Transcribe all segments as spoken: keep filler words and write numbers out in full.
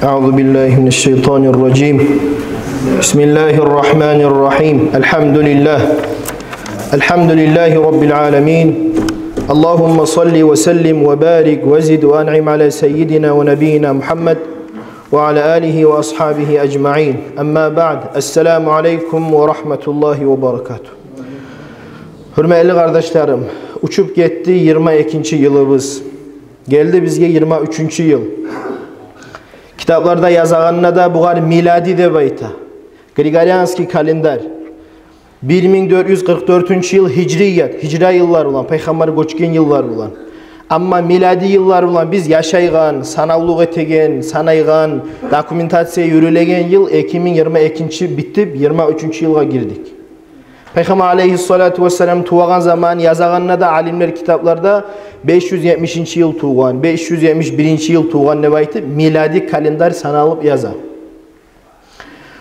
أعوذ بالله من الشيطان الرجيم. بسم الله الرحمن الرحيم. الحمد لله. الحمد لله رب العالمين. اللهم صل وسلم وبارك وزد وأنعم على سيدنا ونبينا محمد وعلى آله وأصحابه أجمعين. أما بعد. السلام عليكم ورحمة الله وبركاته. Гьюрметли къардашларым, учуп гетди йигирма экинчи йылыбыз. Гелди бизге йигирма уьчюнчю йыл. Китапларда язагъанына да бугъар милади деп айта. Григорианский календарь. Бир минг дёрт юз къыркъ дёртюнчю йыл гьижрият, гьижра йыллар булан, пайхаммар гёчген йыллар булан. Амма милади йыллар булан биз яшайгъан, санавлукъ этеген, санайгъан, документация юрюлеген йыл эки минг йигирма экинчи битип, йигирма уьчюнчю йылгъа гирдик. Пайхаммар алейгьиссалату вассалам тувагъан заман язагъанына да алимлер китапларда беш юз етмишинчи йыл тувгъан, беш юз етмиш биринчи йыл тувгъан деп айтып, милади календарь саналып яза.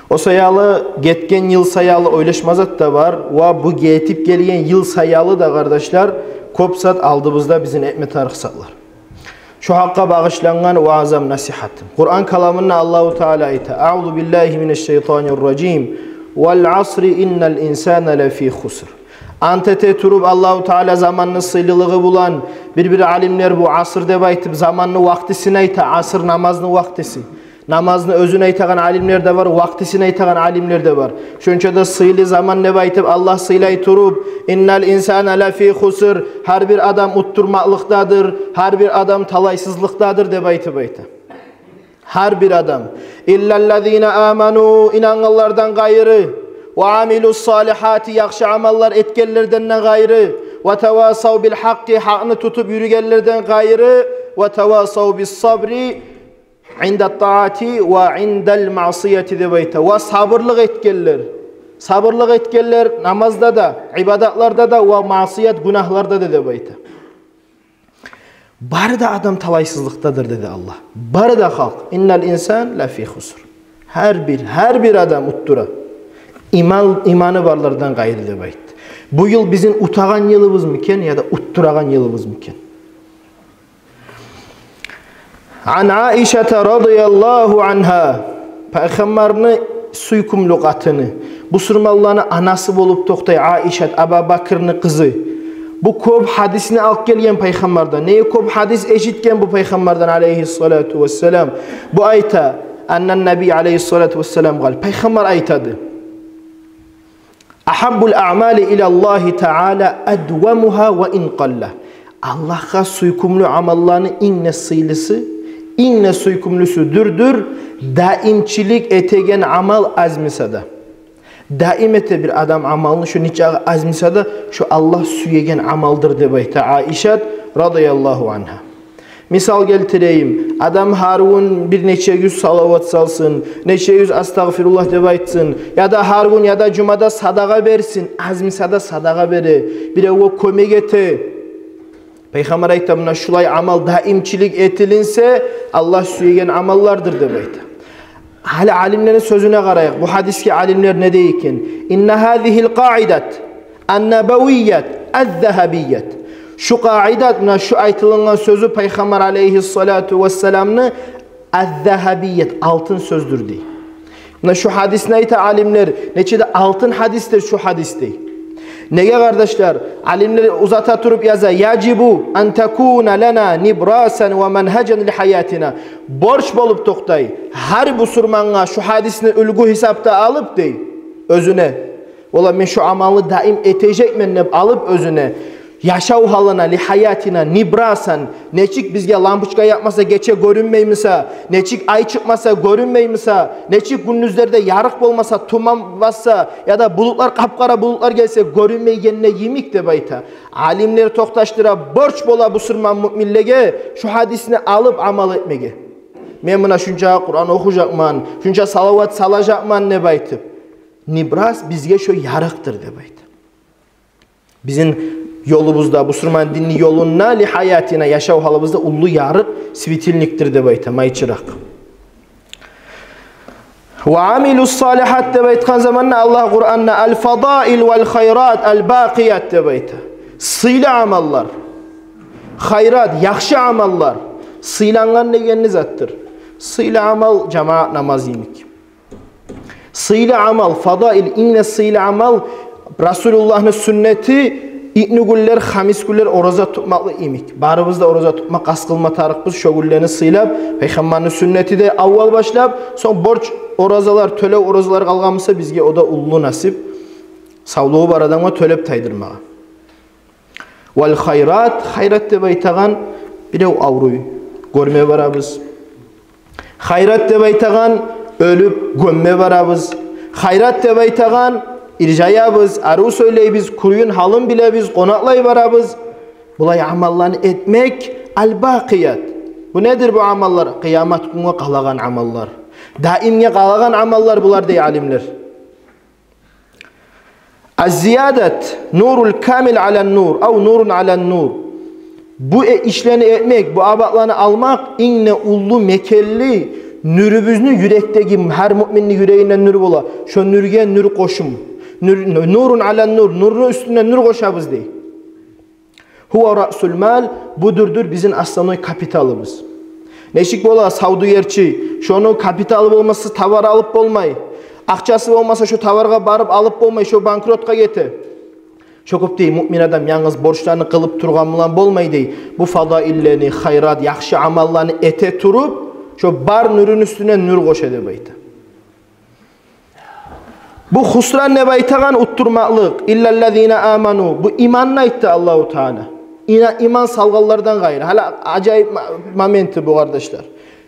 О саялы гетген йыл саялы ойлашма зат да бар, ва бу гетип гелген йыл саялы да, къардашлар, кёп зат алдыбызда бизин этме тарыкъ затлар. Шо гьакъгъа багъышлангъан ваазам, насигьатым. Къуран каламында Аллагьу Таала айта: «Аузу биллагьи минаш шайтанир ражим. Вал асри, иннал инсана лафи хуср». Ант эте туруп Аллагьу Таала заманны сыйлылыгъы булан, бир-бир алимлер бу аср деп айтып, заманны вакътисин айта, аср намазны вакътиси. Намазны оьзюн айтагъан алимлер де бар, вакътисин айтагъан алимлер де бар. Шонча да сыйлы заман деп айтып, Аллагь сыйлай туруп, «Иннал инсана лафи хуср», гьар бир адам уттурмакълыкъдадыр, гьар бир адам талайсызлыкъдадыр деп айтып айта. Гьар бир адам. «Иллаллазина аману», инангъанлардан къайры, «ва амилус салихати», яхшы амаллар этгенлерден де къайры, «ва тавасав бил гьакъкъи», гьакъны тутуп юрюгенлерден къайры, «ва тавасав бис сабри», «инда таати ва индал маъсияти» деп айта. Ва сабырлыкъ этгенлер. Сабырлыкъ этгенлер намазда да, ибадатларда да, ва маъсият, гюнагьларда да деп айта. Бары да адам талайсызлыкъдадыр деди Аллагь. Бары да халкъ. «Иннал инсан лафи хуср». Гьар бир, гьар бир адам уттура. Иман, иманы барлардан къайры деп айтды. Бу йыл бизин утагъан йылыбызмы экен, яда уттурагъан йылыбызмы экен? Ан Аишата радияллагьу ангьа, пайхаммарны сюйкюмлю къатыны, бусурманланы анасы болуп токътай Аишат, Абу Бакрны къызы. Бу кёп гьадисни алып гелген пайхаммардан. Неге кёп гьадис эшитген бу пайхаммардан, алейгьиссалату вассалам? Бу айта, аннан наби алейгьиссалату вассалам къал, пайхаммар айтады: «Агьаббул аъмали илаллагьи таала адвамугьа ва ин къалла». Аллагьгъа сюйкюмлю амалланы инг де сыйлысы, инг де сюйкюмлюсю дюрдюр даимчилик этеген амал аз буса да. Даим эте бир адам амалны, шо нечакъы аз буса да, шо Аллагь сюеген амалдыр деп айта Аишат радияллагьу ангьа. Мисал гелтирейим, адам гьар гюн бир нече юз салават салсын, нече юз астагъфируллагь деп айтсын, яда гьар гюн, яда жумада садагъа берсин, аз буса да садагъа бере, биревге кёмек эте. Пайхаммар айта, муна шулай амал даимчилик этилинсе, Аллагь сюеген амаллардыр деп айта. Гьали алимлени сёзюне къарайыкъ. Бу гьадисге алимлер не дей экен? «Инна гьазигьил къаидат ан-набавият аз-загьабият». Шу къаидат, муна шу айтылынгъан сёзю пайхаммар алейгьиссалату вассаламны, аз-загьабият, алтын сёздюр дей. Муна шу гьадисни айта алимлер, нече де алтын гьадисдир шу гьадис дей. Неге, къардашлар? Алимлер узата туруп яза: «Яжибу ан такуна лана нибрасан ва манхажан ли гьаятина». Борч болуп токътай гьар бусурмангъа шу гьадисни уьлгю гьисапда алып дей, оьзюне. Валлагь, мен шу амалны даим этежекмен деп алып оьзюне, яшав гьалына, ли гьаятина, нибрасан, нечик бизге лампочка якъмаса гече гёрюнмей буса, нечик ай чыкъмаса гёрюнмей буса, нечик гюндюзлерде ярыкъ болмаса, туман басса, яда булутлар, къап-къара булутлар гелсе, гёрюнмейгенде йимик деп айта. Алимлер токъташдыра, борч бола бусурман муъминлеге шу гьадисни алып амал этмеге. Мен муна шунча Къуран охужакъман, шунча салават салажакъман деп айтып. Нибрас бизге шо ярыкъдыр деп айта. Бизин ёлубузда, бусурман динни ёлунда, ли гьаятина, яшав гьалыбызда уллу ярыкъ, светильникдир деп айта, майчыракъ. «Ва амилус салихат» деп айтгъан заманда Аллагь Къуранда «ал-фадаил вал-хайрат ал-бакъият» деп айта. Сыйлы амаллар, хайрат, яхшы амаллар, сыйлангъан дегени затдыр. Сыйлы амал жамаат намаз йимик. Сыйлы амал, фадаил, инг де сыйлы амал, Расулуллагьны сюннети, итнигюнлер, хамисгюнлер ораза тутмакълыкъ йимик. Барыбыз да ораза тутма къаст къылма тарыкъбыз, шо гюнлени сыйлап, Пайхаммарны сюннети де аввал башлап, сонг борч оразалар, тёлев оразалар къалгъан буса, бизге о да уллу насип, савлугъу бар адамгъа тёлеп тайдырмагъа. Вал хайрат, хайрат деп айтагъан, бирев авруй, гёрме барабыз. Хайрат деп айтагъан, оьлюп гёмме барабыз. Хайрат деп айтагъан, иржаябыз, арив сёйлейбиз, кюйюн, гьалын билебиз, къонакълай барабыз. Булай амалланы этмек, ал-бакъият. Бу недир бу амаллар? Къыямат гюнге къалагъан амаллар. Даимге къалагъан амаллар булар, дей алимлер. Аз-зиядат нурул камил алан нур, ав нурун алан нур. Бу э-, ишлени этмек, бу абатланы алмакъ инг де уллу, мекенли нюрюбюзню, юрекдеги, гьар муъминни юрегинде нюр бола. Шо нюрге нюр къошум. Нюр, нурун алан нур, нурну уьстюне нюр къошабыз, дей. Гьува раъсул мал, будурдур бизин основной капиталыбыз. Нечик бола савдюгерчи, шону капиталы болмаса, товар алып болмай. Акъчасы болмаса, шо товаргъа барып алып болмай, шо банкротгъа гете. Шо кюйде муъмин адам янгыз борчланы къылып тургъан булан болмай, дей. Бу фадаиллени, хайрат, яхшы амалланы эте туруп, шо бар нюрюн уьстюне нюр къоша деп айта. Бу хусран деп айтагъан уттурмакълыкъ, иллаллазина аману. Бу иманны айтды Аллагьу Таала. Ина-, иман салгъанлардан къайры. Гьали ажайып мо-, моменти бу, къардашлар.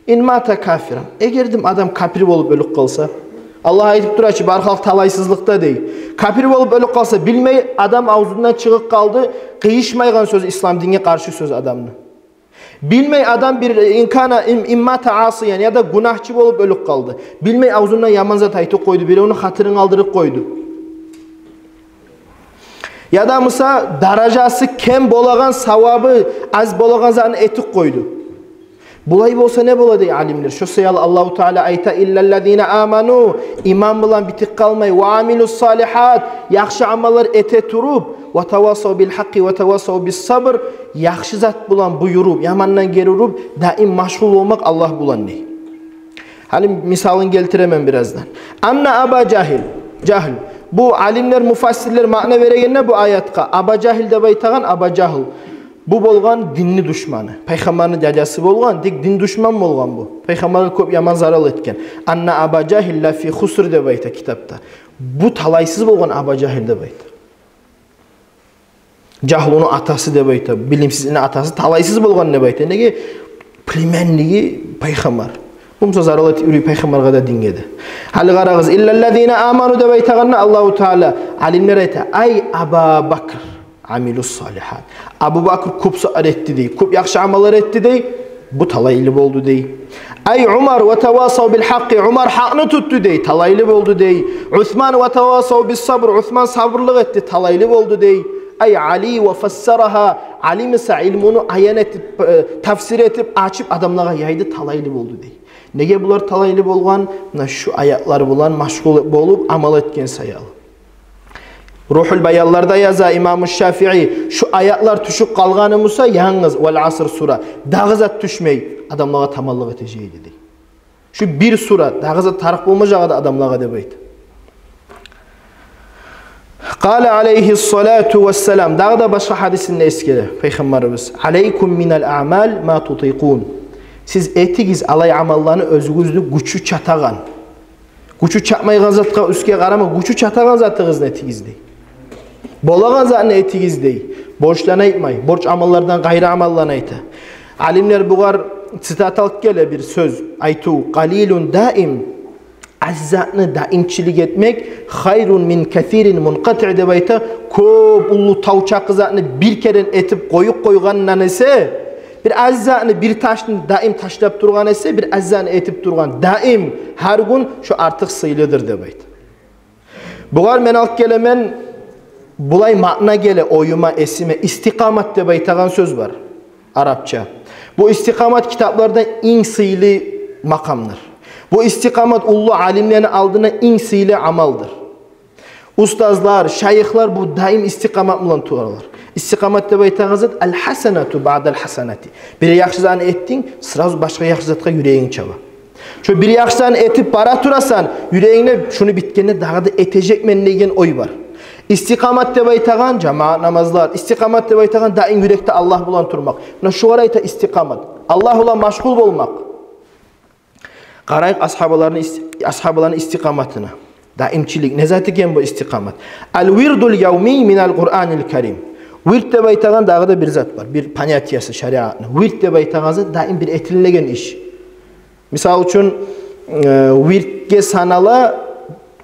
Ин мата кафиран. Эгер де адам капир болуп оьлюп къалса, Аллагь айтып тура чы, бар халкъ талайсызлыкъда, дей. Капир болуп оьлюп къалса, билмей адам авзундан чыгъып къалды къыйышмайгъан сёз, ислам динге къаршы сёз адамны. Билмей адам бир, ин кана, ин, ин мата асиян, яда гюнагьчы болуп оьлюп къалды. Билмей авзундан яман зат айтып къойду, биревню хатирин къалдырып къойду. Яда буса даражасы кем болагъан, савабы аз болагъан затны этип къойду. Булай болса не бола, дей алимлер? Шо саялы Аллагьу Таала айта, иллаллазина аману, иман булан битип къалмай, ва амилус салихат, яхшы амаллар эте туруп, ва тавасав бил гьакъкъи ва тавасав бис сабр, яхшы зат булан буюруп, ямандан гери уруп, даим машгъул болмакъ Аллагь булан, дей. Гьали мисалын гелтиремен бираздан. Анна Аба Жагьил, Жагьил. Бу алимлер, муфассирлер маъна берегенде бу аятгъа, Аба Жагьил деп айтагъан, Аба Жагьил. Бу болгъан динни душманы. Пайхаммарны жажасы болгъан, тек дин душман болгъан бу. Пайхаммаргъа кёп яман зарал этген. Анна Аба Жагьил ла фи хуср деп айта китапда. Бу талайсыз болгъан Аба Жагьил деп айта. Жагьлуну атасы деп айта, билимсизни атасы талайсыз болгъан деп айта. Неге? Племянниги пайхаммар. Бу буса зарал этип юрюй пайхаммаргъа да, динге де. Гьали къарагъыз, иллаллазина аману деп айтагъанда Аллагьу Таала, алимлер айта, ай Аба Бакр, амилус салихат. Абу Бакр кёп саъар этди, дей, кёп яхшы амаллар этди, дей. Бу талайлы болду, дей. Ай Умар, ва тавасав бил гьакъкъи, Умар гьакъны тутду, дей, талайлы болду, дей. Усман, ва тавасав бис сабр, Усман сабурлукъ этди, талайлы болду, дей. Ай Али, ва фассарагьа, Али буса илмуну аян этип, э, тафсир этип, ачып адамлагъа яйды, талайлы болду, дей. Неге булар талайлы болгъан? Муна шу аятлар булан машгъул болуп амал этген саялы. Рухул Баянларда яза имаму Шафии, шу аятлар тюшюп къалгъаны буса, янгыз Вал Аср сура, дагъы зат тюшмей, адамлагъа таманлыкъ этежек эди, дей. Шу бир сура, дагъы зат тарыкъ болмажакъ эди адамлагъа деп айта. Къала алайгьи ссалату вассалам, дагъы да башгъа гьадисинде эсгере Пайхаммарыбыз: «Алайкум минал аъмал ма тутикъун». Сиз этигиз алай амалланы, оьзюгюзню гючю чатагъан. Гючю чатмайгъан затгъа уьстге къарама, гючю чатагъан затыгъызны этигиз, дей. Болагъан затны этигиз, дей. Борчланы айтмай, борч амаллардан къайры амалланы айта. Алимлер бугъар цитата алып геле бир сёз, айтыв: «Къалилун даим». Аз затны даимчилик этмек, «хайрун мин касирин мункъатиъ» деп айта, кёп уллу тав чакъы затны бир керен этип къоюп къойгъандан эсе, бир аз затны, бир ташны даим ташлап тургъан эсе, бир аз затны этип тургъан, даим, гьар гюн, шо артыкъ сыйлыдыр деп айта. Бугъар мен алып гелемен, булай маъна геле оюма, эсиме, истикъамат деп айтагъан сёз бар арапча. Бу истикъамат китапларда инг сыйлы макъамдыр. Бу истикъамат уллу алимлени алдына инг сыйлы амалдыр. Устазлар, шайыхлар бу даим истикъамат булан туралар. Истикъамат деп айтагъан зат: «Ал-хасанату баъдал-хасанати». Бир яхшы затны этдинг, сразу башгъа яхшы затгъа юрегинг чаба. Шо бир яхшыны этип бара турасан, юрегингде шуну битгенде дагъы да этежекмен деген ой бар. Истикъамат деп айтагъан жамаат намазлар, истикъамат деп айтагъан даим юрекде Аллагь булан турмакъ. Муна шугъар айта истикъамат. Аллагь булан машгъул болмакъ. Къарайыкъ асгьабаланы ис-, асгьабаланы истикъаматына. Даимчилик. Не зат экен бу истикъамат? Ал-вирдул явмий минал Къуранил карим. Вирд деп айтагъан дагъы да бир зат бар. Бир понятиеси шариатны. Вирд деп айтагъан зат даим бир этилинеген иш. Мисал учун, э, вирдге санала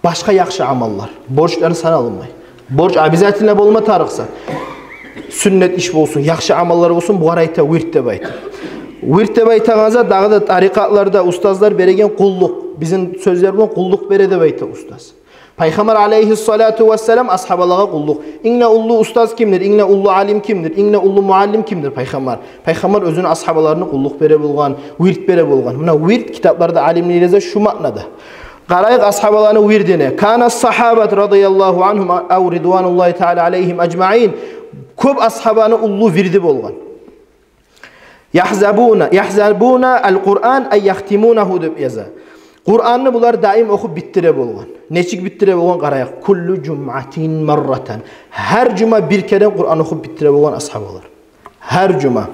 башгъа яхшы амаллар. Борчлар саналмай. Борч обязательно болма тарыкъ зат. Сюннет иш болсун, яхшы амаллар болсун, бугъар айта вирд деп айта. Вирд деп айтагъан зат дагъы да тарикъатларда устазлар береген къуллукъ. Бизин сёзлер булан къуллукъ бере деп айта устаз. Пайхаммар алейгьиссалату вассалам асгьабалагъа къуллукъ. Инг де уллу устаз кимдир? Инг де уллу алим кимдир? Инг де уллу муаллим кимдир? Пайхаммар. Пайхаммар оьзюню асгьабаларына къуллукъ бере болгъан, вирд бере болгъан. Муна вирд китапларда алимлер яза шу маънада. Къарайыкъ асгьабаланы вирдине. Кана сагьабат радияллагьу ангьум ав ридвануллагьи таала алейгьим ажмаин. Кёп асгьабаны уллу вирди болгъан. Яхзабуна, яхзабуна ал-Къуран ай яхтимунагьу деп яза. Къуранны булар даим охуп битдире болгъан. Нечик битдире болгъан, къарайыкъ. Куллу жумъатин марратан. Гьар жума бир керен Къуран охуп битдире болгъан асгьабалар. Гьар жума.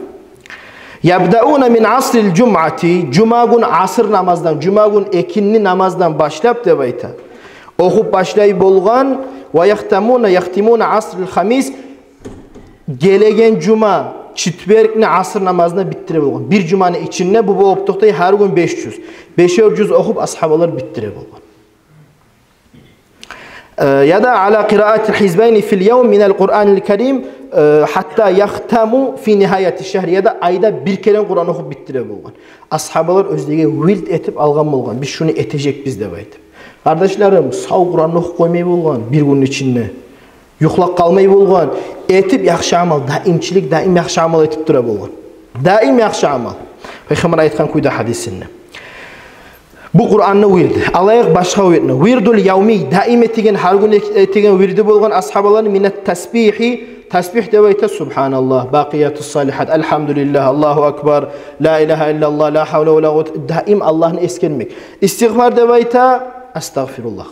Ябдауна мин асрил жумъати, жума гюн аср намаздан, жума гюн экинни намаздан башлап деп айта. Охуп башлай болгъан, ва яхтамуна, яхтимуна асрил хамис, гелеген жума, четвергни аср намазына битдире болгъан. Бир жуманы ичинде бу болуп токътай, гьар гюн беш жюз. Бешер жюз охуп асгьабалар битдире болгъан. Э, яда ала къираати хизбайни фил явм минал Къуранил карим, э, хатта яхтаму фи нигьаяти шагьр, яда айда бир керен Къуран охуп битдире болгъан. Асгьабалар оьзлеге вирд этип алгъан болгъан, биз шуну этежекбиз деп айтып. Къардашларым, сав Къуран охуп къоймай болгъан бир гюнню ичинде. Юхлап къалмай болгъан. Этип яхшы амал, даимчилик, даим яхшы амал этип тура болгъан. Даим яхшы амал. Пайхаммар айтгъан кюйде гьадисинде. Бу Къуранны вирди. Алайыкъ башгъа вирдни. Вирдул явмий, даим этеген, гьар гюн эт-, этеген вирди болгъан асгьабаланы минат тасбигьи, тасбигь деп айта, субгьаналлагь, бакъиятус салигьат, алгьамдулиллагь, Аллагьу акбар, ла илагьа иллаллагь, ла гьавла ва ла къуввата, даим Аллагьны эсгермек. Истигъфар деп айта, астагъфируллагь.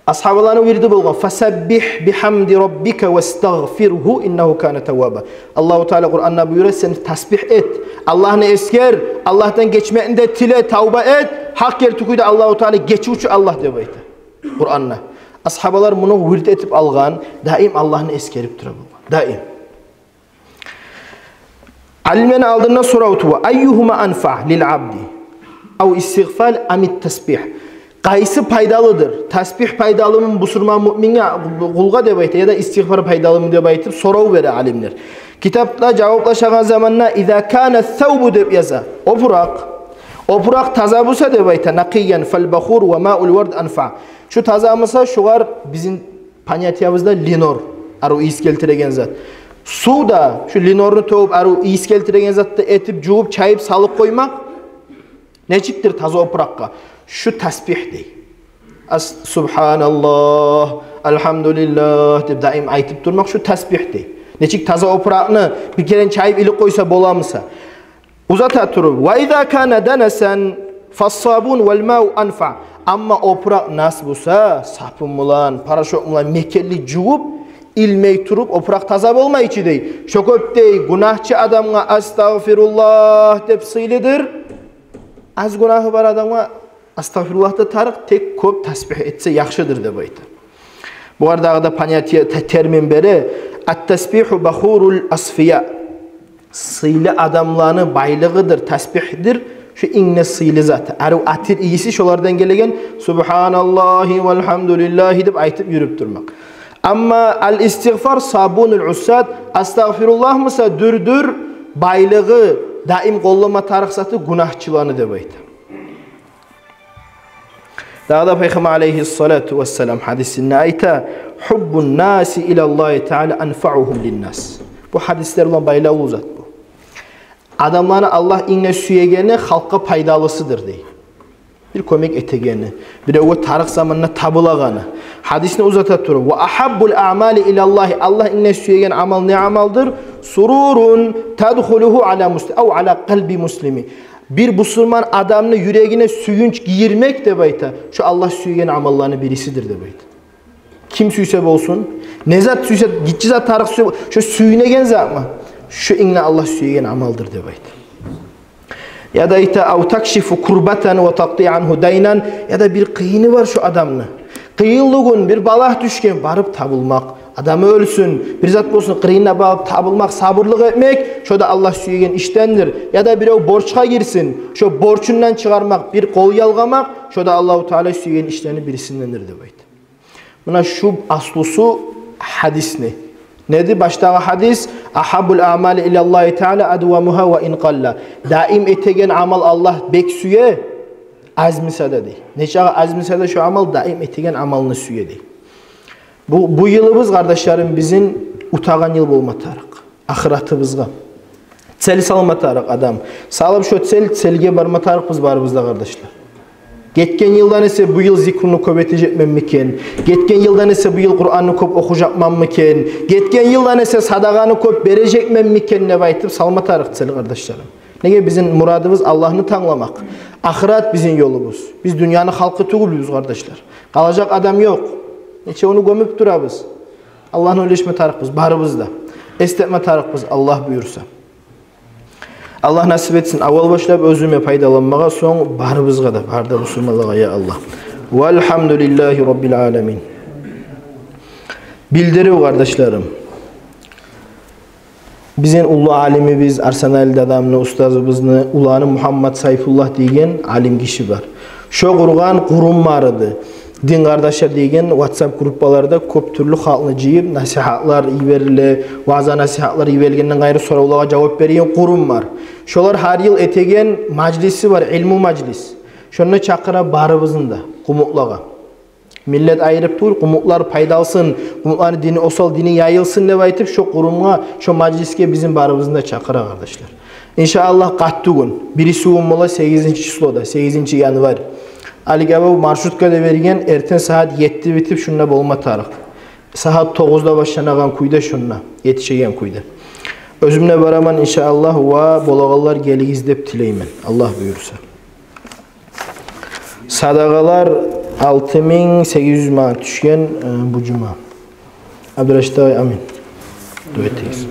Асгьабаланы вирди болгъан: «Фасаббигь бигьамди раббика вастагъфиргьу, иннагьу кана тавваба». Аллагьу Таала Къуранда буюра: «Сен тасбигь эт, Аллагьны эсгер, Аллагьдан гечмекни де тиле, тавба эт. Гьакъ герти кюйде Аллагьу Таала гечивчю Аллагь», – деп айта Къуранда. Асгьабалар муну вирд этип алгъан, даим Аллагьны эсгерип тура болгъан. Даим. Алимлени алдында сорав тува: «Айюгьума анфаъ лил абди? Ав истигъфар амит тасбигь?» Къайсы пайдалыдыр? Тасбигь пайдалымы бусурман муъминге, къулгъа деп айта, яда истигъфар пайдалымы деп айтып сорав бере алимлер. Китапда жаваплашагъан заманда «иза кана савбу» деп яза. Опуракъ. Опуракъ таза буса деп айта, «накъиян фал бахур ва маул вард анфаъ». Шу таза буса, шугъар бизин понятиябызда линор, арив ийис гелтиреген зат. Сув да, шу линорну тёгюп, арив ийис гелтиреген затны этип, жувуп, чайып, салып къоймакъ нечикдир таза опуракъгъа? Шу тасбигь дей. Ас-, субгьаналлагь, алгьамдулиллагь деп даим айтып турмакъ шу тасбигь дей. Нечик таза опуракъны бир керен чайып илип къойса боламыса? Узата туруп: «Ва иза кана данасан фассабун вал мау анфаъ». Амма опуракъ нас буса, сапун булан, порошок булан мекенли жувуп, илмей туруп, опуракъ таза болмай чы дей. Шо кёп дей гюнагьчы адамгъа «астагъфируллагь» деп сыйлыдыр. Аз гюнагьы бар адамгъа «астагъфируллагь» да тарыкъ, тек кёп тасбигь этсе яхшыдыр деп айта. Бугъар дагъы да понятие, те-, термин бере: «Ат-тасбигьу бахурул асфия». Сыйлы адамланы байлыгъыдыр, тасбигьдир шу инг де сыйлы зат. Арив атир ийиси шолардан гелеген, «Субгьаналлагьи валгьамдулиллагьи» деп айтып юрюп турмакъ. Амма ал-истигъфар сабунул усат, астагъфируллагь буса, дюр-дюр байлыгъы, даим къоллама тарыкъ заты гюнагьчыланы деп айта. Дагъы да Пайхаммар алейгьиссалату вассалам гьадисинде айта: «Хуббун наси илаллагьи таала анфаугьум линнас». Бу гьадислер булан байлавлу зат бу. Адамланы Аллагь инг де сюегени халкъгъа пайдалысыдыр дей. Бир кёмек этегени, биревге тарыкъ заманда табулагъаны. Гьадисни узата туруп: «Ва ахаббул аъмали илаллагьи», Аллагь инг де сюеген амал не амалдыр? «Сурурун тадхулугьу ала мусли-, ав ала къалби муслими». Бир бусурман адамны юрегине сююнч гийирмек, деп айта, шо Аллагь сюеген амалланы бирисидир, деп айта. Ким сюйсе болсун, не зат сюйсе, гиччи зат, тарыкъ сюйсе, шо сюйнеген затмы? Шо инг де Аллагь сюеген амалдыр, деп айта. Яда айта: «Ав такшифу курбатан ва такътиъ ангьу дайнан». Яда бир къыйыны бар шо адамны. Къыйынлы гюн, бир балагь тюшген, барып табылмакъ. Адамы оьлсюн, бир зат болсун, къырыйына барып табылмакъ, сабурлукъ этмек, шо да Аллагь сюеген ишдендир. Яда бирев борчгъа гирсин, шо борчундан чыгъармакъ, бир къол ялгъамакъ, шо да Аллагьу Таала сюеген ишлени бирисиндендир, деп айта. Муна шу аслусу гьадисни. Неди баштагъы гьадис? «Агьаббул аъмали илаллагьи таала адвамугьа ва ин къалла». Даим этеген амал Аллагь бек сюе, аз буса да, дей. Нечакъы аз буса да, шо амал даим этеген амалны сюе, дей. Бу, бу йылыбыз, къардашларым, бизин утагъан йыл болма тарыкъ. Ахыратыбызгъа цель салма тарыкъ адам. Салып шо цель, цельге барма тарыкъбыз барыбыз да, къардашлар. Гетген йылдан эсе бу йыл зикруну кёп этежекменмикен? Гетген йылдан эсе бу йыл Къуранны кёп охужакъманмыкен? Гетген йылдан эсе садагъаны кёп бережекменмикен деп айтып салма тарыкъ цель, къардашларым. Неге, бизин мурадыбыз Аллагьны тангламакъ. Ахырат бизин ёлубуз. Биз дюньяны халкъы тюгюлбюз, къардашлар. Къалажакъ адам ёкъ. Нече ону гёмюп турабыз. Аллагьны ойлашма тарыкъбыз барыбыз да. Эс этме тарыкъбыз, Аллагь буюрса. Аллагь насип этсин, аввал башлап оьзюме пайдаланмагъа, сонг барыбызгъа да, бары да бусурманлагъа, я Аллагь. Валгьамдулиллагьи раббил аламин. Билдирив, къардашларым. Бизин уллу алимибиз, Арсаналида адамны, устазыбызны уланы Мугьаммат Сайфуллагь деген алим гиши бар. Шо къургъан къурум бар эди. «Дин къардашлар» деген WhatsApp группаларда кёп тюрлю халкъны жыйып, насигьатлар йибериле, ваъза-насигьатлар йиберилгенден къайры, соравлагъа жавап береген къурум бар. Шолар гьар йыл этеген мажлиси бар, илму мажлис. Шонда чакъыра барыбызны да, къумукълагъа. Миллет айырып тюгюл, къумукълар пайда алсын, къумукъланы дини осал, дини яйылсын деп айтып, шо къурумгъа, шо мажлисге бизин барыбызны да чакъыра, къардашлар. Иншааллагь, къатты гюн, бирисигюн бола, сегизинчи числода, сегизинчи январь. Алик абав маршруткада берген, эртен сагьат етти битип, шунда болма тарыкъ. Сагьат тогъузда башланагъан кюйде шунда, етишеген кюйде. Оьзюм де бараман, иншааллагь, ва болагъанлар гелигиз деп тилеймен, Аллагь буюрса. Садагъалар алты минг сегиз юз манат тюшген, э, бу жума. Абдурашид агъай, амин. Дуа этигиз.